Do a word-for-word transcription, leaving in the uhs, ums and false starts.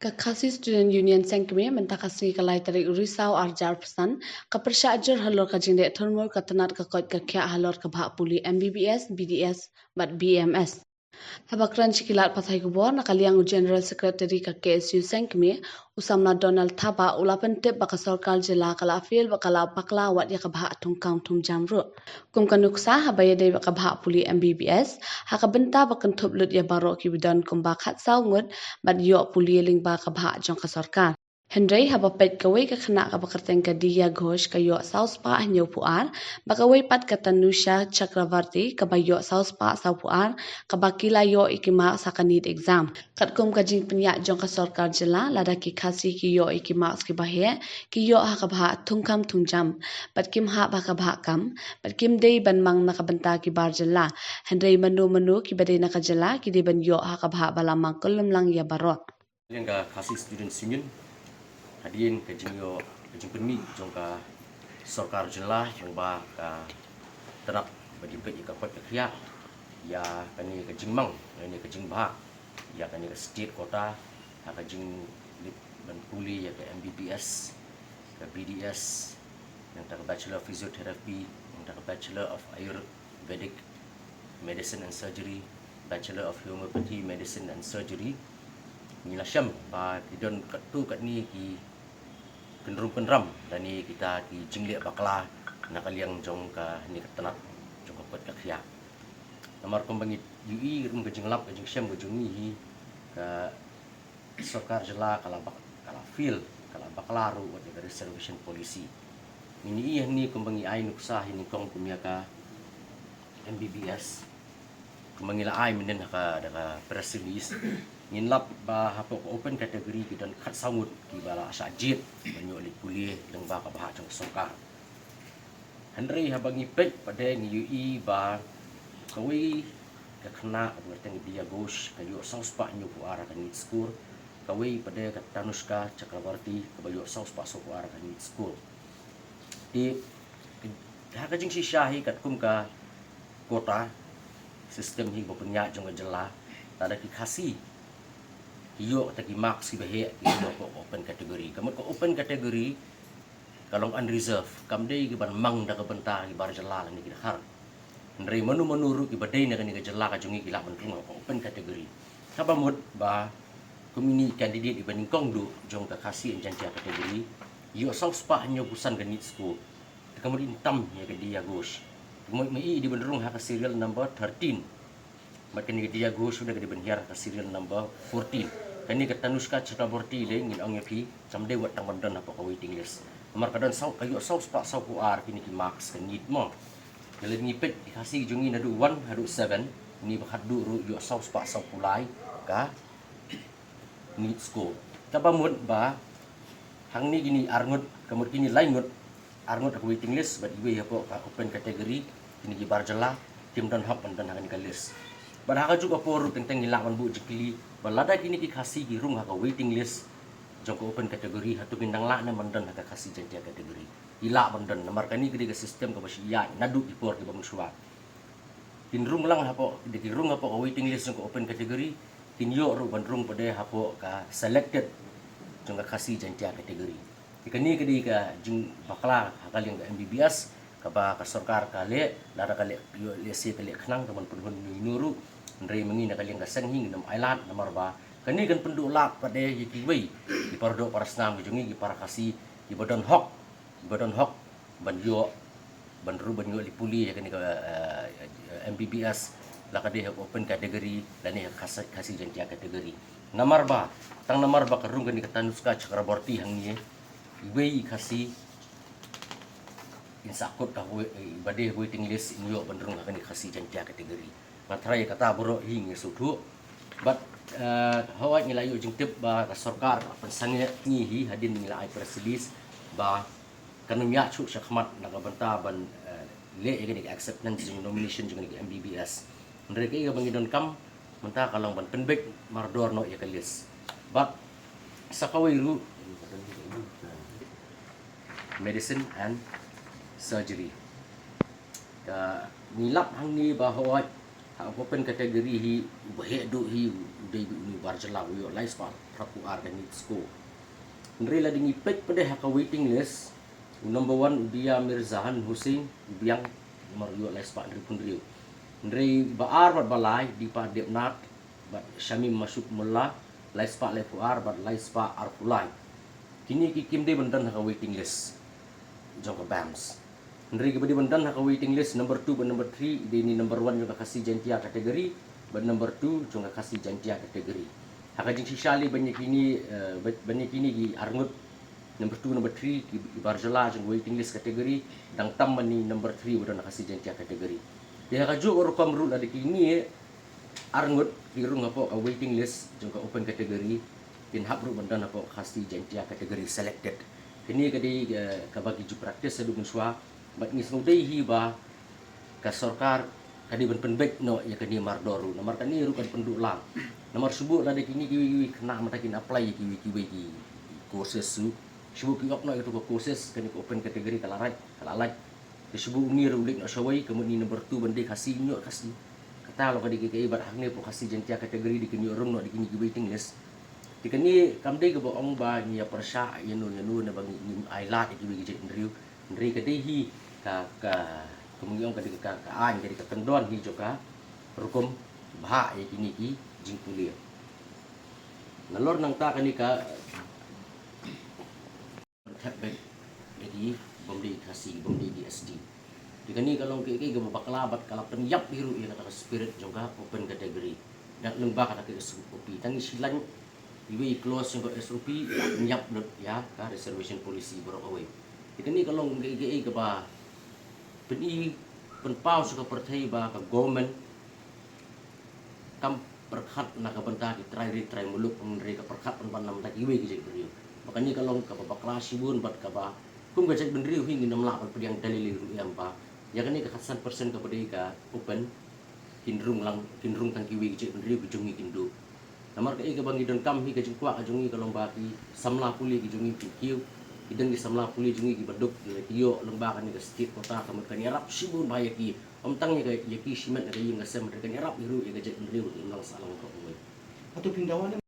Ka Khasi Student Union Seng Kmie mynta ka sngi ka lai tarik u Risaw arhajar arphew san ka pyrshah jur halor ka jingleh thurmur ka tnat ka koit ka khiah halor ka bhah pule M B B S, B D S bad B M S. Haba kren sha ki lad pathai khubor na ka liang u General Secretary ka K S U Seng Kmie, u samla Donald Thabah, u la pyntip ba ka sorkar jylla ka la fail bad ka la bakla wat ïa ka bhah thungkam thungjam ruh. Kum ka nuksa, haba ïadei bad ka bhah pule M B B S, ha ka bynta ba kynthup lut ïa baroh kiba don kumba khatsaw ngut bad ïoh pule lyngba ka bhah jong ka sorkar. Hynrei haba peit kawei ka khynnah kaba kyrteng ka Diya Ghosh ka ïoh saw spah hynñiewphew ar, bad kawei pat ka Tanusha Chakravarti kaba ïoh saw spah sawphew ar, kaba ki la ïoh ïa ki marks ha ka NEET exam. Katkum ka jingpynïaid jong ka sorkar jylla, lada ki Khasi ki ïoh ïa ki marks kiba heh, ki ïoh ha ka bhah thungkam thungjam, bad kim hap ha ka bhah kam, bad kim dei ban mang na ka bynta ki bar jylla. Hynrei mano mano kiba dei na ka jylla ki dei ban ïoh ha ka bhah ba la mang kyllum lang ïa baroh. Ïa ka Khasi Students Union, hadien ka jingïoh, ka jingpynmih jong ka sorkar jylla, jong ba ka tnat ba ki peit ïa ka koit ka khiah ïa kane ka jingmang, ïa kane ka jingbhah ïa kane ka state quota ha ka jingleit ban pule ïa ka M B B S, ka B D S, nangta ka Bachelor of Physiotherapy, nangta ka Bachelor of Ayurvedic Medicine and Surgery, Bachelor of Homeopathy Medicine and Surgery. Ngi la shem ba ki don katto katne ki kynrum kynram lane kita ki jingleh bakla na ka liang jong kane ka tnat jong ka koit ka khiah. Namar kumba ngi ïohi ruh ka jinglap ka jingshem ka jong ngi hi, ka sorkar jylla ka la bak-, ka la fail, ka la bakla ruh wat ïa ka reservation policy. Ngi ïohi hangne kumba ngi ai nuksa hi nyngkong kum ïa ka M B B S, kumba ngi la ai mynhynnin ha ka, da ka press release. Ngin lap ba hapoh ka open category ki don khatsaw ngut kiba la shah jied ban ïoh leit pule lyngba ka bhah jong ka sorkar. Hynrei haba ngi peit pat de ngi ïohi ba kawei ka khynnah kaba kyrteng Diya Ghosh ka ïoh saw spah hynñiewphew ar ha ka NEET score, kawei pat de ka Tanushka Chakraborty kaba ïoh saw spah sawphew ar ha ka NEET score. Te ha ka jingshisha hi katkum ka quota system hi ba pynïaid jong ka jylla, lada ki Khasi ki ïoh kata ki marks kiba heh, ki ïoh ka open category. Ka mut ka open category ka long unreserved, kam dei ki ban mang da ka bynta ki bar jylla lane ki dkhar. Hynrei mano mano ruh kiba dei na kane ka jylla ka jong ngi ki lah ban rung ha ka open category. Kaba mut ba kum ine i candidate iba nyngkong duh jong ka Khasi and Jaintia category, ïoh saw spah hynñiewphew san ka NEET score. Te ka mut in tam ïa ka Diya Ghosh. Ka mut ma i dei ban rung ha ka serial number thirteen. Bad kane ka Diya Ghosh u dei ka dei ban hiar ha ka serial number fourteen. Kane ka Tanushka Chakraborty lei ngin ong ïa phi, kam dei wat tang ban don hapoh ka waiting list. Namar ka don saw, ka ïoh saw spah sawphew ar kine ki marks ka NEET mo. Lada ngi peit ki Khasi jong ngi naduh one haduh seven, kine ba khatduh ruh ïoh saw spah sawphew lai ka NEET score. Kaba mut ba hangne kine arngut, ka mut kine lai ngut, arngut ha ka waiting list bad iwei hapoh ka open category, kine ki bar jylla kim don hok ban don ha kane ka list. Bad ha kajuh ka por ruh teng teng ngi lah ban buh jingkylli ba lada kine ki Khasi ki rung ha ka waiting list jong ka open category, hato kin dang lah ne ban don ha ka Khasi Jaintia category? Ki lah ban don, namar kane ka dei ka system kaba shu ïaid naduh ki por kiba mynshuwa. Kin rung lang hapoh, da ki rung hapoh ka waiting list jong ka open category, kin ïoh ruh ban rung pat de hapoh ka selected jong ka Khasi Jaintia category. Te kane ka dei ka jingbakla ha ka liang ka M B B S kaba ka sorkar ka leh, lada ka leh, ïoh lehse ka leh khnang ka ban pynhun ïano ïano ruh. Hynrei ma ngi na ka liang ka seng hi ngin ym ailad namar ba kane kan pynduh lad pat de ïa kiwei ki para doh para snam ki jong ngi, ki para Khasi kiba don hok, kiba don hok ban ïoh, ban rung, ban ïoh leit pule ïa kane ka, eh, M B B S, la ka dei ha ka open category lane ha ka Khasi, Khasi Jaintia category. Namar ba, tang namar ba ka rung kane ka Tanushka Chakraborty hangne, iwei i Khasi in sahkut ha ka wai-, eh, ba dei ha ka waiting list in ïoh ban rung ha kane ka Khasi Jaintia category. Nga tharai ïa kata baroh hi ngi sngewthuh. Bad, eh, hooid ngi la ïoh jingtip ba ka sorkar ka pynsangeh ngi hi hadien ngi la ai press release ba kan ym ïaid shuh shakhmat na ka bynta ban, eh, leh ïa kane ka acceptance jong nomination jong kane ka M B B S. Hynrei kaei kaba ngi donkam mynta ka long ban pynbeit mardor noh ïa ka list. Bad sa kawei ruh, medicine and surgery. Ka ngi lap hangne ba hooid Ha open category hi, u ba heh duh hi u dei u ni Barjala, u ïoh lai spah phra phew ar ka ni score. Hynrei lada ngi peit pat de ha ka waiting list, u number one u Dia Mirzahan Hussain, u biang, namar u ïoh lai spah hynriew phew hynriew. Hynrei ba ar bad ba lai, Deepa Debnath bad Shamim Mashuk Mullah, lai spah lai phew ar bad lai spah ar phew lai. Kine ki kim dei ban don ha ka waiting list jong ka BAMS. Hynrei ki ba dei ban don ha ka waiting list number two bad number three, dei ni number one jong ka Khasi Jaintia category bad number two jong ka Khasi Jaintia category. Ha ka jingshisha lei ban ïa kine, eh, ban ïa kine ki arngut number two, number three, ki, ki Barjala jong ka waiting list category, dang tam ma ni number three ba don ha Khasi Jaintia category. Te ha kajuh ka rukom ruh lada kine arngut ki rung hapoh ka waiting list jong ka open category, kin hap ruh ban don hapoh Khasi Jaintia category selected. Kane ka dei, eh, kaba ki ju practice haduh mynshuwa, bad ngi sngewdei hi ba ka sorkar ka dei ban pynbeit noh ïa kane mardor ruh, namar kane ruh kan pynduh lang. Namar shu buh lada kine kiwei kiwei khynnah mynta kin apply ïa kiwei kiwei ki courses ruh, shu buh ki opt noh ïa kato ka courses, kane ka open category ka la lait, ka la lait. Te shu buh une ruh u leit noh shawei, ka mut ni number two ban dei Khasi, un ïoh Khasi. Kata long ka dei ka, ka, bad hangne hapoh Khasi Jaintia category dei kin ïoh rung noh da kine ki waiting list. Te kane kam dei kaba ong ba ngi ïa pyrshah ïano ïano ne ba ngi, ngim ailad ïa kiwei ki jaitbynriew. Hynrei ka dei hi ka, ka, kumba ngi ong, ka dei ka, ka aiñ, ka dei ka kyndon hi jong ka rukom bhah ïa kine ki jingpule. Nalor nangta kane ka thep beit ïa ki bym dei Khasi, bym dei ki S T. Te kane ka long kaei kaei kaba bakla bad ka la pynïap hi ruh ïa kata ka spirit jong ka open category. Da lyngba kata ka S O P, tang ngi shilynter iwei i clause jong ka S O P, la pynïap lut ïa ka reservation policy baroh kawei. Te kane ka long kaei kaei kaba pyni pynpaw sha ka pyrthei ba ka government kam pyrkhat na ka bynta ki trai ri trai muluk, hynrei ka pyrkhat pynban na ka bynta kiwei ki jaitbynriew. Ba kane ka long kaba bakla shibun bad kaba kum ka jaitbynriew hi ngin ym lah ban pdiang da lei lei ruh ïa ba ïa kane ka khatsan percent kaba dei ka open, kin rung lang, kin rung tang kiwei ki jaitbynriew, ki jong ngi kin duh. Namar kaei kaba ngi donkam hi, ka jingkwah ka jong ngi ka long ba ki samla pule ki jong ngi kin kiew. Ki don ki samla pule jong ngi kiba duk, ki la ïoh lyngba kane ka state quota, ka mut kan ïarap shibun bha ïa ki. Ym tang ïa ka, ïa ki shimet na ka ïing ka sem, hynrei kan ïarap hi ruh ïa ka jaitbynriew, kin ym long sahlang baroh kawei. Hato phin dawa ne?